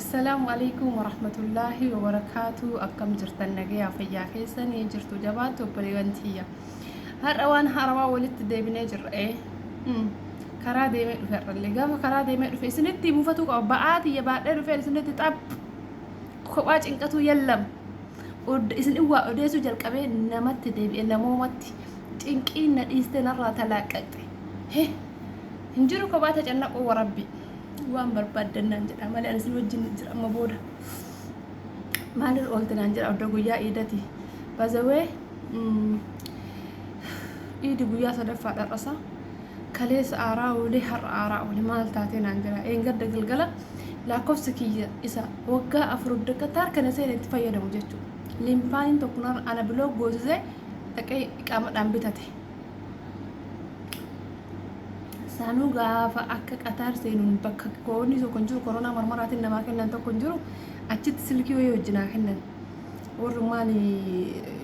Assalaamu alaikum warahmatullaahi wabarakaatu. Akkam jirtan? Nagayaa fayyaa keessanii jirtu? Jabaattu obboleewwan tiyya. Har'a waan haarawaa walitti deebinee jirra. Karaa deemee dhufe har'allee. Gaafa karaa deemee dhufe isinitti mufatuu qaba. Ba'aa tiyya baadhee dhufee isinitti xaph kophaa cinqatuu yallam. Isin waa odeessuu jalqabee namatti deebi'e, namoomatti cinqiin na dhiistee narraa talaaqaqxe. He hin jiru kophaa tacannaquu warabbi. Waan barbaaddan naan jedha malee ani isin wajjin jira. Amma booda maalirra oolte naan jedha. Oddoo guyyaa iidati bazawee iidi guyyaa sadaffaa dhar'asa. Kaleessa aaraa oolee, har'a aaraa oole. Maal taatee naan jedha. Eengadda galgala lakkoofsa kiyya isa waggaa 4 dakkataa kana seene itti fayyadamu jechuudha. Limpaaniin tokko ana biloo goosisee dhaqee iqaamadhaan bitate. Sanuu gaafa akka Qataar seenuun bakka koonni tokko hin jiru, koronaa marmaraatiin namaa kennan tokko hin jiru, achitti silkii wayii wajjinaa kennan. Warrummaan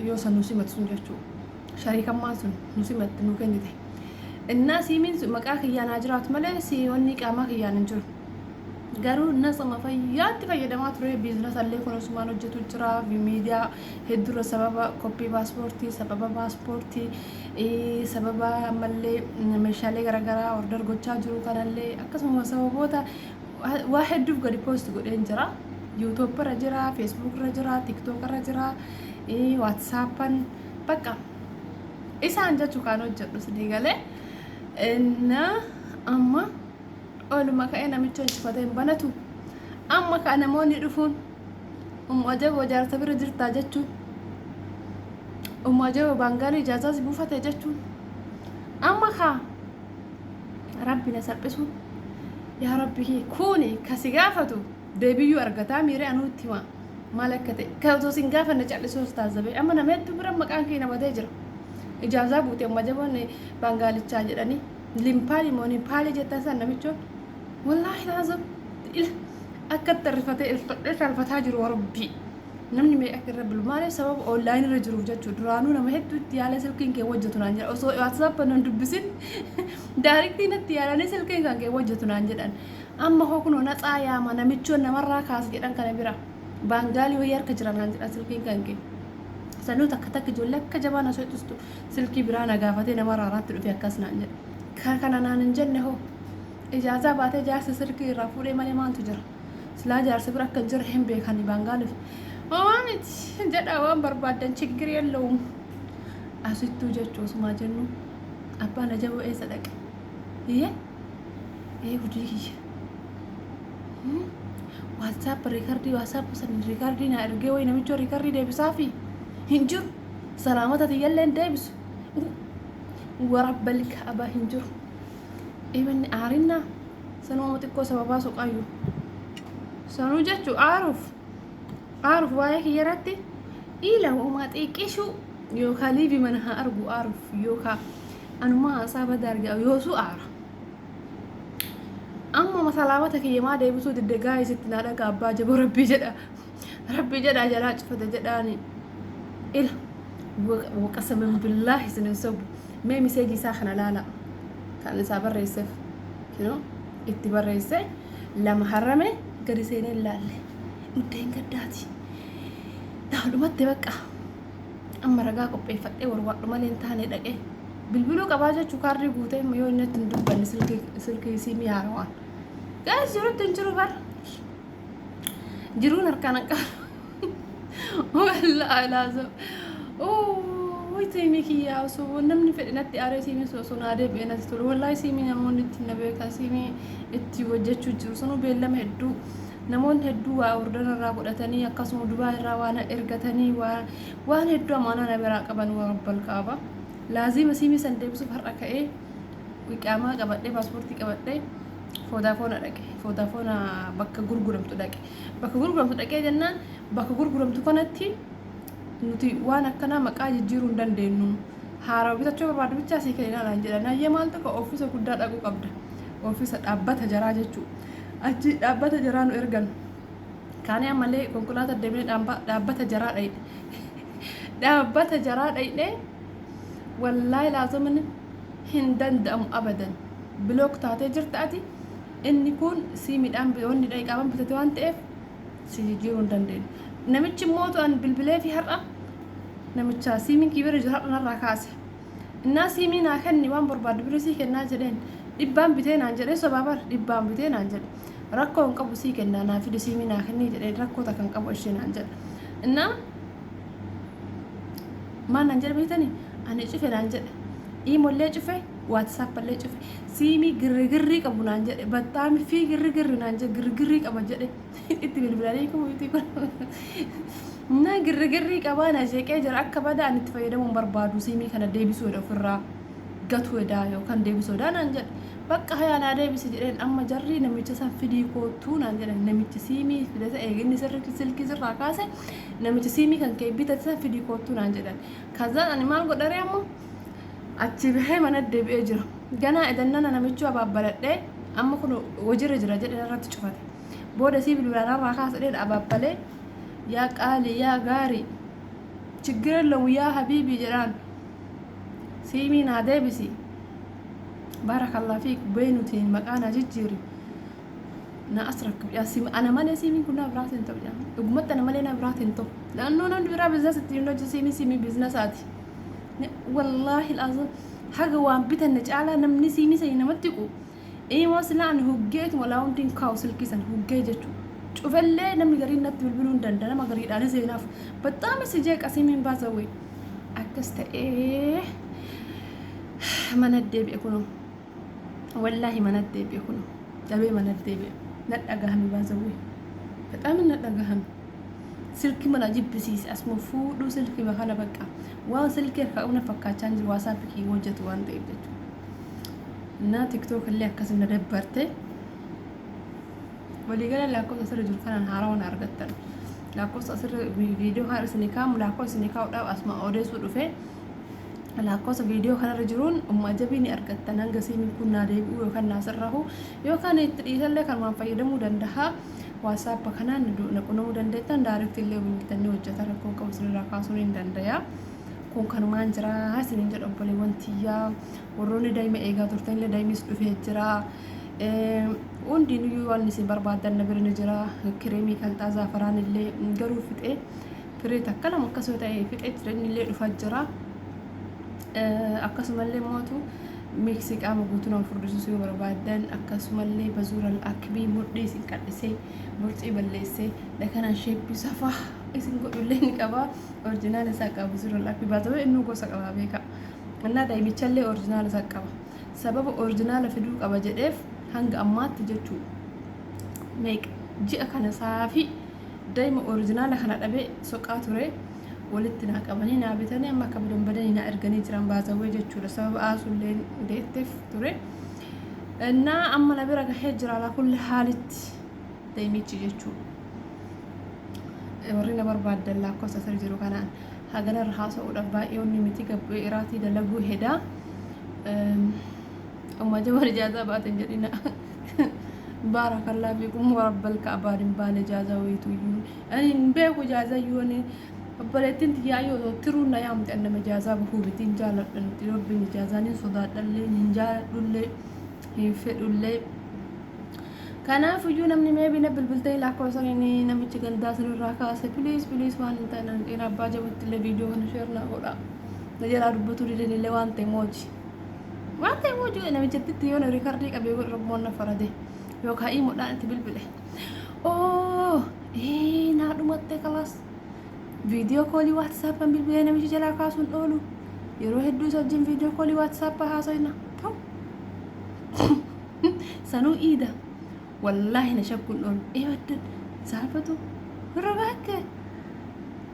yoo san nu simatu sun jechuudha. Shariikammaan sun nu simatte, nu kennite. Innaa siimiin sun maqaa kiyyaan haa jiraatu malee siimonni qaamaa kiyyaan hin jiru. Garuu nasama fayyaatti fayyadamaa ture. Biizinasa illee kun osumaan hojjetu jira. Miidiyaa hedduurra sababa koppii paaspoortii, sababa paaspoortii, sababa ammallee meeshaalee garaagaraa order gochaa jiru kanallee, akkasuma sababoota waa hedduuf gadi poost godheen jira. YouTube irra jira, Facebook irra jira, TikTok irra jira, WhatsAppan bakka isaan jechuu kan hojjedhu sinii galee. Innaa amma oluma ka'ee namicha cufatee hin banatu. Amma ka namoonni dhufuun "Ummu Ajaboo jaarsa bira jirtaa?" jechuun, "Ummu Ajaboo baangaalii ijaazaa si buufate?" jechuun, amma kaa Rabbi na salphisuun. Yaa Rabbi, kuni ka si gaafatu deebiyyuu argataa miiree anuu itti himaa maal akka ta'e. Ka osoo sin gaafanne callisuus taasisabee amma nama hedduu bira maqaan kee namatee jira. Ijaazaa buute Ummu Ajaboon baangaalichaa jedhanii. Limpaalii moo Nipaalii jettan san namichoon wallaahi laazim ila akka itti arrifatee ilfadhee saalfataa jiru. Rabbii namni meeqa akka irra bulu maaliif sababa online irra jiruuf jechuu. Duraanuu nama hedduu itti yaalee silkiin kee hojjetu naan jedha. Osoo WhatsApp nan dubbisin daariktii natti yaalanii silkiin kan kee hojjetu naan jedhan. Amma hoo kunoo natsaa yaama namichoon namarraa kaase jedhan kana bira baangaalii wayii harka jira naan jedhan silkiin kan kee. Sanuu takka takka ijoollee akka jabaa na sochistu silkii biraa na gaafatee nama raaraatti dhufe akkas naan jedhe. Ka kana naan hin jenne hoo ijaazaa baatee jaarsa silkii irraa fuudhee malee maaltu jira? Silaa jaarsa bira akka hin jirre hin beekani baangaaliif. Homaa miti jedha, waan barbaaddan chiggir yellowum. Asittuu jechuu osumaa jennu abbaan ajaboo eessa dhaqe? Iyyee ee gudii kiyya. WhatsApp riikardii, WhatsApp san riikardii naa ergee wayi namichoo riikardii deebisaafi hin jiru. Salaamata tiyyallee hin deebisu. Warabbal ka'aba hin jiru. Imanni aarinnaa sanuma xiqqoo sababaa soqaayyuu. Sanuu jechuu aaruuf aaruuf waa'ee kiyya irratti ila uumaa xiqqishuu yookaan liivi mana haa argu aaruuf yookaan anumaa haasaa badaa argaa yoosuu aara. Amma salaamata kiyya maa deebisuu didde? Gaa'is itti naa dhagaa abbaa jaboo. Rabbii jedha, rabbii jedhaa jalaa cufate jedhaani. Ila waqasaman billaahi isin hin sobu. Mee miseejii isaa kana laala kan isaa barreesseef. Kinoo itti barreesse lama harrame gadi seenee laalle muddeen gaddaati naa dhumatte. Bakka amma ragaa qopheeffadhee warwaadhu malee hin taane dhaqee bilbiluu qabaa jechuu kaardii guutee yoo inni itti hin dubbanne silkii siimii haarawaan gaas jirutti hin jiru bar jiruun harkaan hin qabu. Wallaahi laazim. Uuy, siimii kiyyaa osoo namni fedhe natti aaree siimii sun osoo naa deebi'ee natti tolu. Wallaahi siimii namoonni itti na beekan siimii itti hojjechuu jiru sunuu beellama hedduu namoonni hedduu waa ordana irraa godhatanii, akkasuma Dubaa irraa waan ergatanii, waan hedduu amaanaa na biraa qaban. Warabbal kaaba laazima siimii san deebisuuf har'a ka'ee iqaamaa qabadhee, paaspoortii qabadhee Foodafoona dhaqe. Foodafoona bakka gurguramtu dhaqe. Bakka gurguramtu dhaqee jennaan, bakka gurguramtu kanatti nuti waan akkanaa maqaa jijjiiruu hin dandeenyu. Haarawaa bitachuu barbaadu bichaa sii kennina naan jedhan. Hayyee, maal tokko oofisa guddaa dhaquu qabda. Oofisa dhaabbata jaraa jechuudha. Achi dhaabbata jaraa nu ergan. Kaanee ammallee konkolaataa deemnee dhaabbata jaraa dhayne. Dhaabbata jaraa dhayne, wallaahi laazamni hin danda'amu abadan. Block taatee jirta ati. Inni kun siimidhaan wanni iqaaman bitate waan ta'eef Si jijjiiruu hin dandeenyu. Namichi immoo an bilbilee fi har'a namicha siimiin kii bira jiru har'a narraa kaase. Innaa siimii naa kenni, waan barbaaddu bira sii kennaa jedheen. Dhibbaan bitee naan jedhee, sobaa bar, dhibbaan bitee naan jedhe. Rakkoo hin qabu, sii kennaa, naa fidi, siimii naa kennii jedheen, rakkoo takka hin qabu ishee naan jedhe. Innaa maal naan jedhe beektanii? Ani cufe naan jedhe. Iimollee cufe, WhatsAppallee cufe. Siimii girrigirrii qabu naan jedhe. Baxxaami fi girrigirri naan jedhe, girrigirrii qaba jedhe. Itti bilbilanii kun miti kun. Na girrigirrii qabaa, na jeeqee jira, akka bada ani itti fayyadamuu hin barbaadu, siimii kana deebisuu jedha, ofirraa gatuu edaa yookaan deebisuu edaa naan jedhe. Bakka hayaa naa deebisi jedheen. Amma jarri namicha san fidii koottuu naan jedhan. Namicha siimii fidate eeginni sirri silkii sirraa kaase, namicha siimii kan kee bitate san fidii koottuu naan jedhan. Kazaan ani maal godharee? Amma achi bahee mana deebi'ee jira. Ganaa edannana namichu abaabbaladhee, amma kun hojiirra jira jedhe irratti cufate. Booda sii bilbilaan irraa kaasa jedheen abaabbalee, yaa qaalii yaa gaarii, ችግር የለውም yaa habiibii jedhaan, siimii naa deebisi, baarakallah fiik, beenutiin maqaa naa jijjiiri, na as rakkab yaa siim. Ana malee siimiin kun naa biraatiin ta'u yaa, dhugumatti ana malee naa biraatiin ta'u. Naannoo namni biraa business ittiin hojjetu, siimii siimii businesaati. Wallaahi laazim haga waan bitanne caalaa namni siimii sanii namatti qu imoo silaa ani huggeetuma laawundiin kaa'u silkii san huggee jechuudha. Cufellee namni gariin natti bilbiluu hin danda'a, nama gariidhaan seenaaf baxxaami si jeeqa siimiin baasawwe. Akkas ta'ee mana deebi'e kunoo, wallaahi mana deebi'e kunoo, dhabee mana deebi'e. Na dhagahame baasawwe, baxaami na dhagahame. Silkii mana jibbisiise, asuma fuudhuu silkii kana bakka waan silkii harkaa qabna fakkaachaa jiru, WhatsApp kii hojjetu waan ta'eef jechuudha. Na TikTok illee akkasuma na dabbarte. Waliigala lakkoofsa asirra jiru kanaan haarawaa na argattan. Lakkoofsa asirra viidiyoo kana isinii kaa'amu, lakkoofsa isinii kaa'uudhaaf asuma odeessuu dhufe. Lakkoofsa viidiyoo kanarra jiruun umma ajabii ni argattan hanga siimiin kun naa deebi'u yookaan naa sirrahu yookaan itti dhiisallee kanumaan fayyadamuu danda'a. WhatsApp kanaan na qunnamuu dandeettan, direct illee bilbiltanii hojjeta, rakkoo qabu isinirraa kaasuun hin danda'a. Kun kanumaan jira isiniin jedha obboleewwan tiyyaa. Warroonni daa'ima eegaa turtan illee daa'imis dhufee jira. Hundinuyyuu waan isin barbaadan na bira ni jira. Kireemii kalxaa zaafaraan illee garuu fixee firee takka lama akkas yoo ta'e fixee jira, inni illee dhufaa jira. Akkasumallee mootu miiksii qaama guutuu nama furdisuus yoo barbaadan, akkasumallee bazuural akbii mudhii isin qal'isee burcii balleessee dhakanaan shape safaa isin godhullee ni qaba. Original isaa qaba bazuural akbii baatawee, innuu gosa qaba beeka. Innaa daa'imichallee original isaa qaba. Sababa original fiduu qaba jedheef hanga ammaatti jechuu meeqa ji'a kana saafi daa'ima original kana dhabee soqaa ture, walitti naa qabanii naa bitanii, amma akka badan badanii naa erganii jiran baasawwee jechuudha. Sababa aasullee deetteef ture. Innaa amma na bira gahee jira alaa kulli haalitti daa'imichi jechuudha. Warri na barbaaddan lakkoofsa asirra jiru kanaan haganarra haasa'uudhaaf baay'ee onni miti, gabbee iraatii dalaguu hedaa. Umma jabal ijaazaa baaten jedhina. Baarakallaa fiikum warabbal ka'baan, hin baane ijaazaa wayiituyyuu. Ani hin beeku ijaazayyuu, ani obboleettiin tiyyaa yoo tiruun na yaamte, ani nama ijaazaa bahuu miti, hin jaaladhu nuti rabbiin ijaazaan hin sodaadhallee, hin jaaladhullee, hin fedhullee. Kanaafiyyuu namni meebii na bilbiltanii lakkoofsa namichi gandaa sanirraa kaase, please please, waan hin taane dhiira abbaa jabatti illee viidiyoo kana share naa godha. Na jalaa dubbatu didan illee waan ta'e mooji. Waan ta'e mooji namichatti yoo na record qabee godhu rabboon na farade yookaan iimoodhaan itti bilbile. Oo ee naa dhumatte kalaas. Video call WhatsAppaan bilbilee namichi jalaa kaasuun oolu. Yeroo hedduu isa wajjin video call WhatsAppaa haasofna. Ta'u. Sanuu iida. Wallaahi na shakkuun oolu. Ee baddan saalfatu. Warra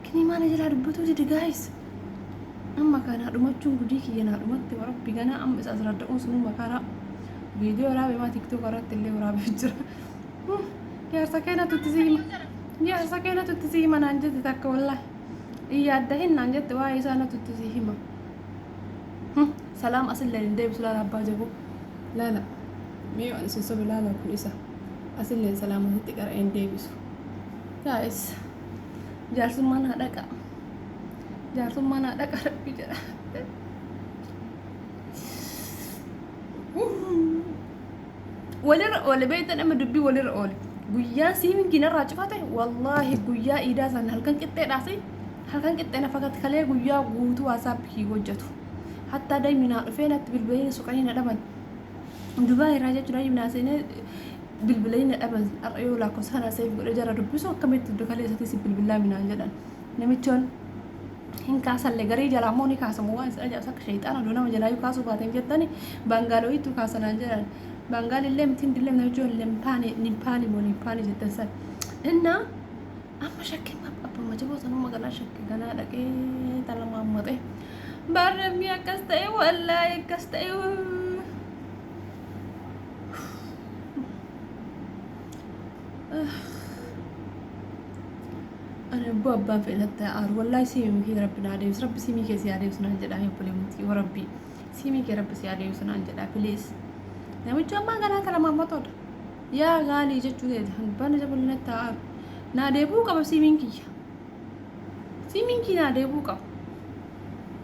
kini maana jalaa dubbatuu dide guys. Amma kana dhumachuun gudii kiyya naa dhumatte, warabbi ganaa amma isa as radda'uun sunuu makaraa. Viidiyoo waraabee maa TikTok irratti illee waraabee jira. Jaarsa keenatu itti si hima. Jaarsa keenatu itti si hima naan jette takka, wallaahi. Iyyaadda hin naan jette, waa'ee isaa natu itti si hima. Salaam asillee hin deebisu, laala abbaa jaboo. Laala. Mee waan isin sobe laala, kun isa. Asillee salaamatitti qara'ee hin deebisu. Guys. Jaarsummaan haa dhaqa. Jaarsummaan haa dhaqa rabbi jedha. Walirra oole beektan, amma dubbii walirra oole. Guyyaan siimiin narraa cufate, wallaahi, guyyaa iidaa san halkan qixxeedhaasi, halkan qixxee na fakkaatti. Kalee guyyaa guutuu WhatsAppii hojjetu. Hattaa daa'imni dhufee natti bilbilanii suqanii na dhaban. Dubaa irraa jechuudha, daa'imni seenee bilbilanii na dhaban. Har'a yoo lakkoofsa kana save godhee jara dubbisu, akkamitti iddoo kalee isaatti si bilbilaa minaan jedhan. Namichoon hin kaasallee, garii jalaa immoo ni kaasamu. Waan isin ajaa'ibsa, akka sheexaana oduu nama jalaa kaasuu baateen jettani baangaalooyitu kaasanaan jedhan. Baangaalillee miti, hindillee namichoon lempaani nimpaani moo nimpaani jettan san. Innaa amma shakkii abbuma jaboo sanuu magaalaa shakkii ganaa dhaqee talamaammaxe. Barreeffamni akkas ta'e, wallaahi akkas ta'e. Ani abboo abbaan fedhatti aaru, wallaahi, siimii kee rabbi naa deebisu, rabbi siimii kee si haa deebisu naan jedhaa. Obbolee miti, rabbi siimii kee rabbi si haa deebisu naan jedhaa, please. Namichi ammaa ganaa talamaammatodha. Yaa gaalii jechuu ta'e abbaan jaballi natti aaru. Naa deebi'uu qaba siimiin kiyya. Siimiin kiyya naa deebi'uu qaba.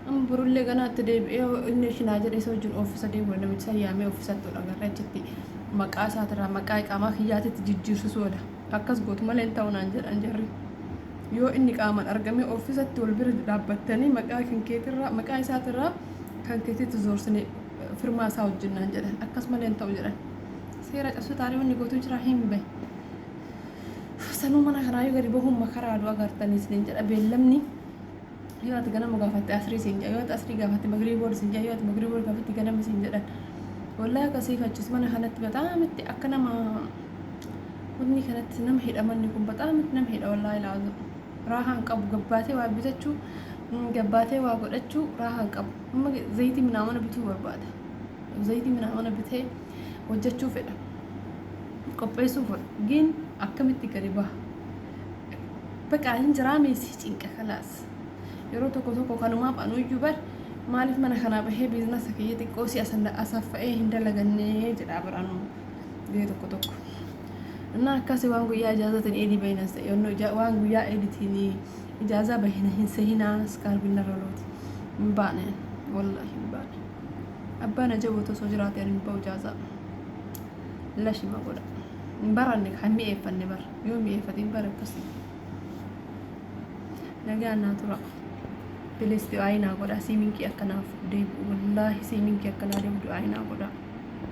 Amma borullee ganaatti deebi'ee inni ishinaa jedhe isa wajjin oofisa deemu, namicha san yaamee oofisatti agarra, achitti maqaa isaatirraa maqaa iqaamaa kiyyaatitti jijjiirsisuudha. Akkas gootu malee hin ta'u naan jedhan jarri. Yoo inni qaamaan argamee oofisatti wal bira dhaabbattanii maqaa kan keetirraa maqaa isaatirraa kan keetitti zoorsine firmaa isaa wajjin naan jedhan, akkas malee hin ta'u jedhan. Seera cabsuu taanee wanni gootu jira hin bahe. Sanuu mana kanaayyuu gadi bahuun makaraa aduu agartanii isiniin jedha. Beellamni yoo ati ganama gaafatte asrii siin jedha, yoo ati asrii gaafatte magrii booda siin jedha, yoo ati magrii booda gaafatte ganama siin jedhan. Wallaahi akkasii fachis mana kanatti bataamitti akka nama wanni kanatti nama hidha. Manni kun bataamitti nama hidha, wallaahi laazu. Raahaan qabu, gabbaatee waa bitachuu, gabbaatee waa godhachuu raahaan qabu. Amma zayitii minaamana bituu barbaada. Zayitii minaamana bitee hojjechuu fedha, qopheessuu fedha. Gin akkamitti gadi baha? Baqa hin jiraamesi cinqa kalaas. Yeroo tokko tokko kanumaaf anuyyuu bar maaliif mana kanaa bahee businessa kiyya xiqqoo si asaffa'ee hin dalagannee jedhaa bar anuu gahee tokko tokko. Innaa akkasii waan guyyaa ijaazatiin eedii bahina, waan guyyaa eeditiin ijaazaa bahina hin sehinaa, iskaarbiin narra looti. Hin baane, wallaahi hin baane. Abbaan ajaa'iboo osoo jiraate ani hin bahu ijaazaa. Lashima godha. Hin baranne, kan mi'eeffanne bara. Yoo mi'eeffatiin bara akkasii. Nagaan naa tura. Please, du'aa naa godha. Siiminkii akkanaaf deebi'u. Wallaahi, siiminkii akkanaa deebi'u du'aa naa godha.